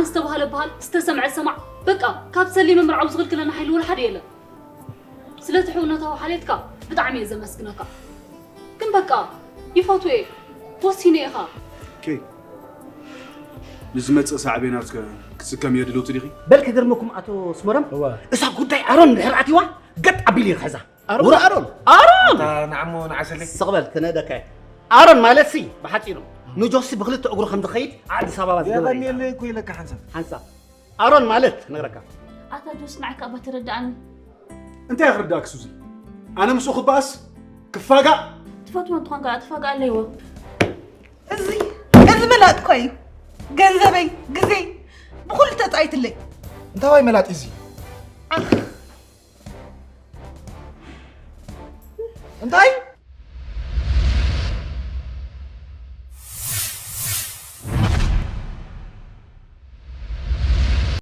ዝተባህለ በሃል፣ ዝተሰምዐ ሰማዕ። በቃ ካብ ሰሊምን ምርዓው ዝኽልክለና ሓይሊ ወላ ሓደ የለን። ስለቲ ሕውነታዊ ሓልየትካ ብጣዕሚ እየ ዘመስግነካ። ግን በቃ ይፈትዎ እየ፣ ወሲነ እየ ኸኣ። ኦኬ፣ ንዝመጽእ ሳዕቤናት ከ ክትስከምዮ ድልውቲ ዲኺ? በል ከገርመኩም ኣቶ ስመሮም፣ እዋ። እሳ ጉዳይ ኣሮን እንድሕር ኣትዋ ገጥ ኣቢል እየ ክሕዛ። ኣሮን ኣሮን ኣሮን ንዓሞ ንዓሰለይ ስቕ በል ክነደካ እየ። ኣሮን ማለት ሲ ብሓፂሩ ንጆሲ ብክልተ እግሩ ከም ዝኸይድ ኣዲስ ኣበባ ዝገበረ እዩ። የቐንየለይ እኮ ኢለካ ሓንሳብ ሓንሳብ ኣሮን ማለት ክነግረካ ኣታ ጆስ ንዓካ እባ ተረዳኣኒ። እንታይ ክርዳእክ ሱዚ? ኣነ ምስኡ ክበኣስ ክፋጋእ ትፈትዎ እንትኾንካ ትፋጋእ ኣለይዎ። እዚ እዚ መላጥ እኳ እዩ። ገንዘበይ፣ ግዜ ብኩሉ ተጻይትለይ። እንታዋይ መላጥ እዚ እንታይ